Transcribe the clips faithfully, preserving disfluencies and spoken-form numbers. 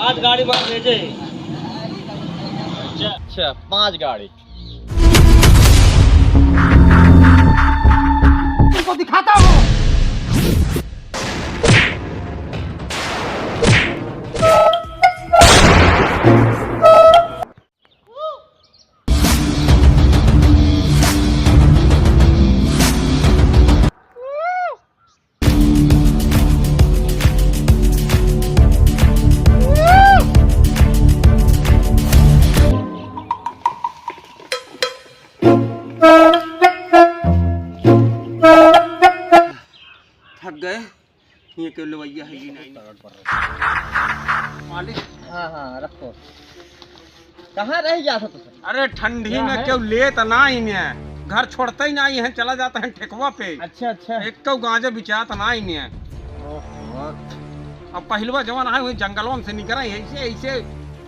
पाँच गाड़ी मार भेजे। अच्छा, पाँच गाड़ी। तुमको दिखाता हूँ। थक गए। ये क्यों लवैया है, ये नहीं। मालिक। हाँ, हाँ, रखो। कहाँ रह गया था तू? अरे, ठंडी में है? क्यों लेत ना ही ने, घर छोड़ते ही ना ही है, चला जाता है ठेकवा पे। अच्छा, अच्छा। एक तो गांजा बिचात ना ही ने। ओहो। अब पहिलवा जवान आए हुए जंगलवा में से निकले, ऐसे, ऐसे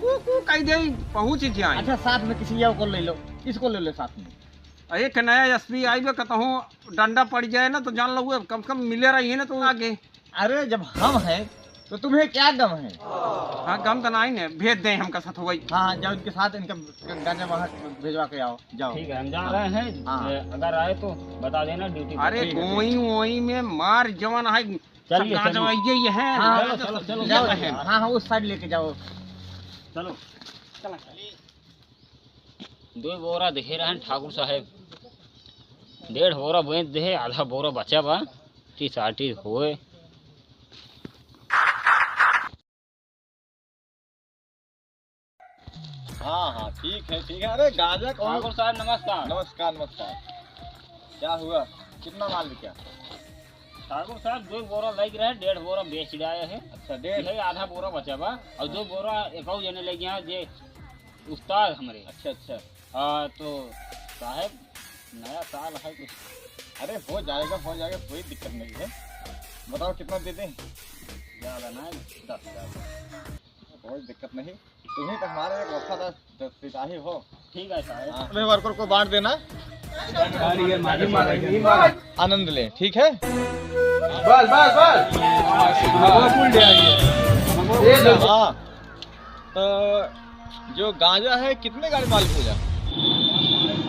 कू, कू कह दे, पहुँच जाए। अच्छा, साथ में किसी और को ले लो, इसको ले लो साथ में। एक नया एसपी आई बे, कहता हूँ, डंडा पड़ जाए ना तो जान लो, कम से कम मिले रही है ना तो आगे। अरे, जब हम हैं तो तुम्हें क्या गम है? हाँ, गम तो नहीं ने, भेज दें हमका साथ वही। हाँ, जाओ इनके साथ, इनका गांजा वहाँ भेजवा के आओ, जाओ। ठीक है, हम जा रहे हैं। हाँ। ए, अगर आए तो बता देना ड्यूटी पर। अरे, ठीक है, गोई वोई में मार जवान है, चलिए, सब गांजा चलिए। वही है। हाँ, चलो, चलो, चलो, ये जाओ। है। हाँ, हाँ, उस साइड लेके जाओ। चलो। चला। दो बोरा देहे रहन ठाकुर साहेब, डेढ़ बोरा बेच देहे, आधा बोरा बचा बा, टीस आटीस होए। हाँ, हाँ, ठीक है, ठीक है। अरे, गांजा कौन? ठाकुर साहब, नमस्कार। नमस्कार, नमस्कार। क्या हुआ? कितना माल बिका? ठाकुर साहब, दो बोरा लग रहे, डेढ़ बोरा बेच डाए है। अच्छा, डेढ़? यही आधा बोरा बचा बा, और दो बोरा एक और जने ले गया, जे उस्ताद हमरे। अच्छा, अच्छा। हाँ, तो साहब, नया साल है कुछ। अरे, हो जाएगा, हो जाएगा, कोई दिक्कत नहीं है। बताओ, कितना दे दें? ज़्यादा ना, दस हज़ार। कोई दिक्कत नहीं, तुम्ही तो हमारे एक वफादार सिपाही हो। ठीक है साहब। हाँ। अपने वर्कर को बांट देना। आनंद लें, ठीक है? बस, बस, बस। हाँ। तो जो गांजा है, कितने गाड़ी माल भेजा?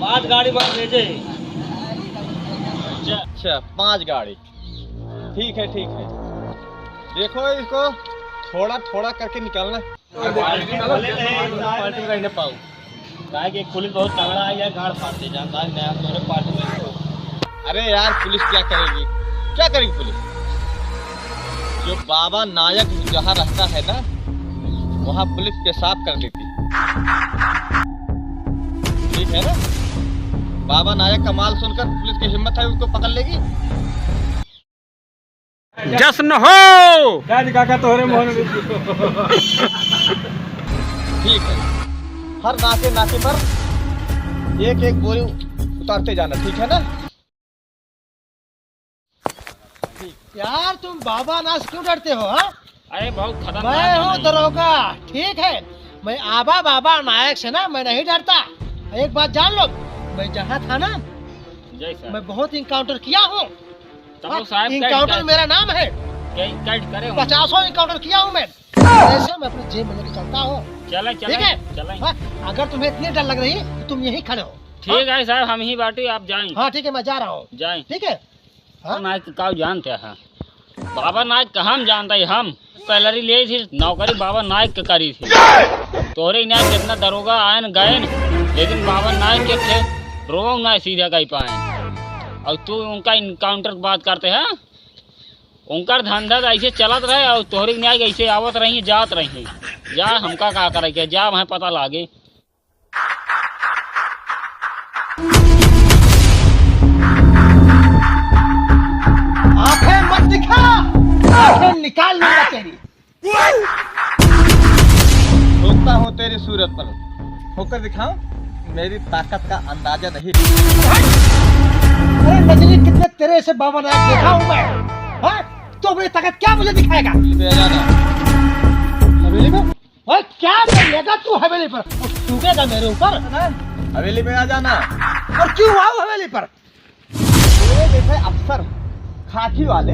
पाँच गाड़ी माल भेजे। अच्छा, पाँच गाड़ी। ठीक है, ठीक है। देखो, इसको थोड़ा थोड़ा करके निकालना। पार्टी में रहने पाओ। काहे कि पुलिस बहुत तगड़ा है, यह गाड़ फाड़ दे जाता है, मैं आप दोनों पार्टी में। अरे यार, पुलिस क्या करेगी? क्या करेगी पुलिस? जो बाबा नायक जहाँ रहता है ना, वहाँ पुलिस पेशाब कर देती। ठीक है ना? बाबा नायक का माल सुनकर पुलिस की हिम्मत है, उसको पकड़ लेगी? जश्न हो। क्या जी काका, तोहरे मोहन में। ठीक है, हर नाके नाके पर एक एक बोरी उतारते जाना, ठीक है ना? यार, तुम बाबा नायक से क्यों डरते हो, हाँ? अरे, बहुत खतरनाक मैं हूँ आदमी। दरोगा, ठीक है? मैं आबा बाबा नायक से ना, मैं नहीं डरता। एक बात जान लो, मैं जहाँ था ना, जय सर। मैं बहुत encounter किया हूँ। तब वो हाँ, साहब encounter कैसे मेरा नाम है। क्या कैसे करे हो? पचासों encounter किया हूँ मैं। ऐसे मैं अपने जेब में लेके चलता हूँ। चलें, ठीक चलें, है? चलें। हाँ, अगर तुम्हें इतनी डर लग रही है, तो तुम यहीं खड़े हो। ठीक हाँ? है साहब, हम ही बाटी, आप जाएं। हाँ, ठीक है, मैं जा रहा हूँ। जाएं। ठीक है? हाँ? नायक का जानते हैं? बाबा नायक का हम जानते हैं, हम सैलरी ले थी, नौकरी बाबा नायक के करी थी। तोहरे नायक कितना दरोगा आयन गयन, लेकिन बाबा नायक के थे रोंग ना सीधा कह पाए। और तू उनका encounter की बात करते हैं, उनकर धंधा तो ऐसे चलत रहे और तोहरे नायक ऐसे आवत रही, जात रही। जा, हमका का करे के, जा वहाँ पता लागे। आंखें मत दिखा, आंखें निकाल लूंगा तेरी। थूकता हूँ तेरी सूरत पर, थूक कर दिखाऊं, मेरी ताकत का अंदाजा नहीं। अरे नजरी, कितने तेरे से बाबा नायक देखा हूँ मैं, हाँ? तो मेरी ताकत क्या मुझे दिखाएगा? हवेली पे आ जाना। हवेली पे? ओए, क्या कर लेगा तू हवेली पर? और थूकेगा मेरे ऊपर? हवेली में आ जाना। और क्यों आऊं हवेली पर? ये जैसे अफसर खाकी वाले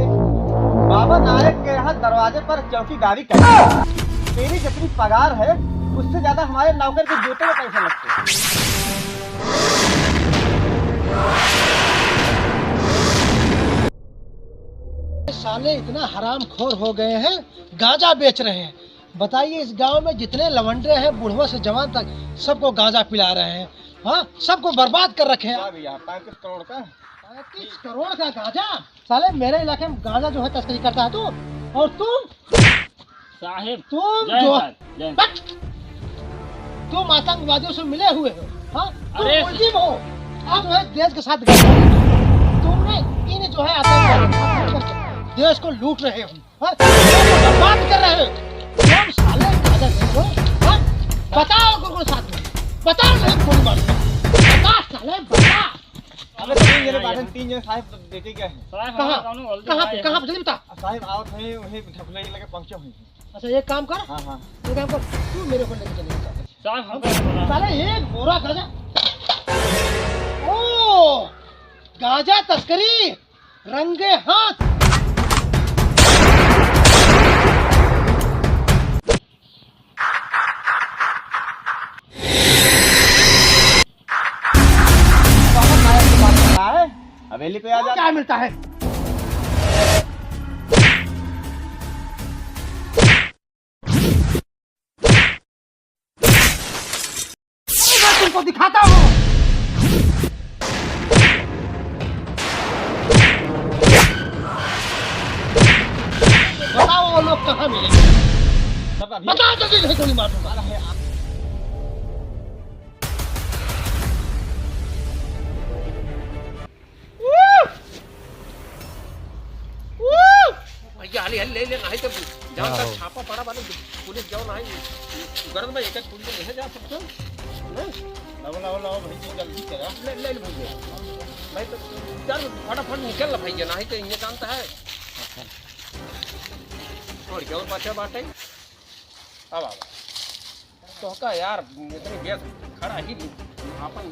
बाबा नायक के यहाँ दरवाजे पर चौकीदारी करते हैं। तेरी जितनी पगार है, उससे ज्यादा हमारे नौकर के जूते में पैसे लगते हैं। साले इतना हरामखोर हो गए हैं, गांजा बेच रहे हैं। बताइए, इस गांव में जितने लवंडे हैं, बूढ़ों से जवान तक, सबको गांजा पिला रहे हैं। हाँ, सबको बर्बाद कर रखे हैं। क्या भैया, पैंतीस करोड़ का? पैंतीस करोड़ का गांजा? साले, मेरे इलाके में गांजा जो है, तस्करी करता है तू। और तुम? साहेब, तुम जय जो साहेब, जय। बक! तुम आतंकवादियों से मिले हुए हो, हाँ? तुम अरे मुलजिम हो। आप जो है, देश के साथ गद्दारी की। तुमने इन जो है, आतंकवादियों के साथ मिलकर देश को लूट रहे हो। हाँ? बर्बाद कर रहे हो। कौन साले गांजा दे रहे हो? हाँ? बताओ कौन कौन साथ में? बताओ, नहीं गोली मारूंगा। बता साले, बता। अबे तीन जने बाटे, तीन जने साहेब देखे गए हैं। साहेब, कहाँ? हमारा कौनो गलती कहाँ पे? नहीं है। कहाँ पे? जल्दी बता। साहेब आवत हैं, वहीं ढकुलैया लगे पहुँचे हुए हैं। अच्छा, एक काम कर। हाँ, हाँ। एक काम कर, तू मेरे ऊपर लेके चले जा। साहेब, हमको नहीं पता। साले एक बोरा गांजा। ओ, गांजा तस्करी। रंगे हाथ। हवेली पे आ जा। क्या मिलता है? मैं तुमको दिखाता हूँ। बताओ, वो लोग कहाँ मिलेंगे? सब अभी बताओ जल्दी, नहीं गोली मार दूंगा। भैया, हाली, हाली ले ले, नहीं तो जान का छापा पड़ा, माने पुलिस जाओ ना, गरज में एक एक पुलिस नहीं जा सकते। लाओ, लाओ, लाओ भाई, तू जल्दी करा। ले, ले, ले भैया। भाई तो यार, फटाफट निकल ना भैया, नहीं तो ये जानता है। और क्या और बचा बाटे? अब आवा। तो का यार, इतनी गैस खड़ा ही अपन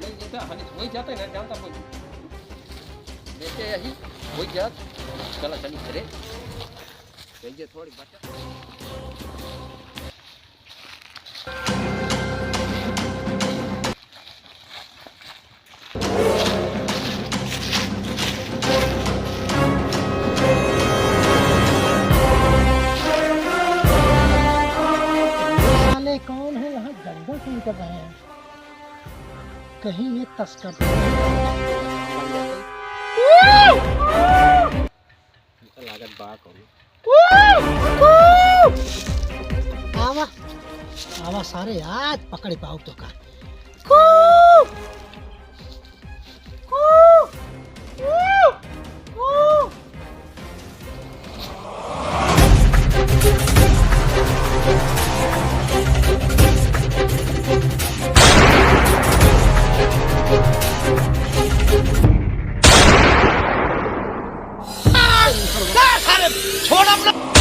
ले लेता, हानि हो ही जाता है ना, जानता कोई। लेके यही हो ही जात। चला, चली घरे। चलिए, थोड़ी बचा। साले कौन है यहाँ जंगल से निकल रहे हैं? कहीं ये तस्कर तो नहीं? लागत बा कौन? आवा, आवा सारे, आज पकड़ पाऊ तो का। छोड़ अपना।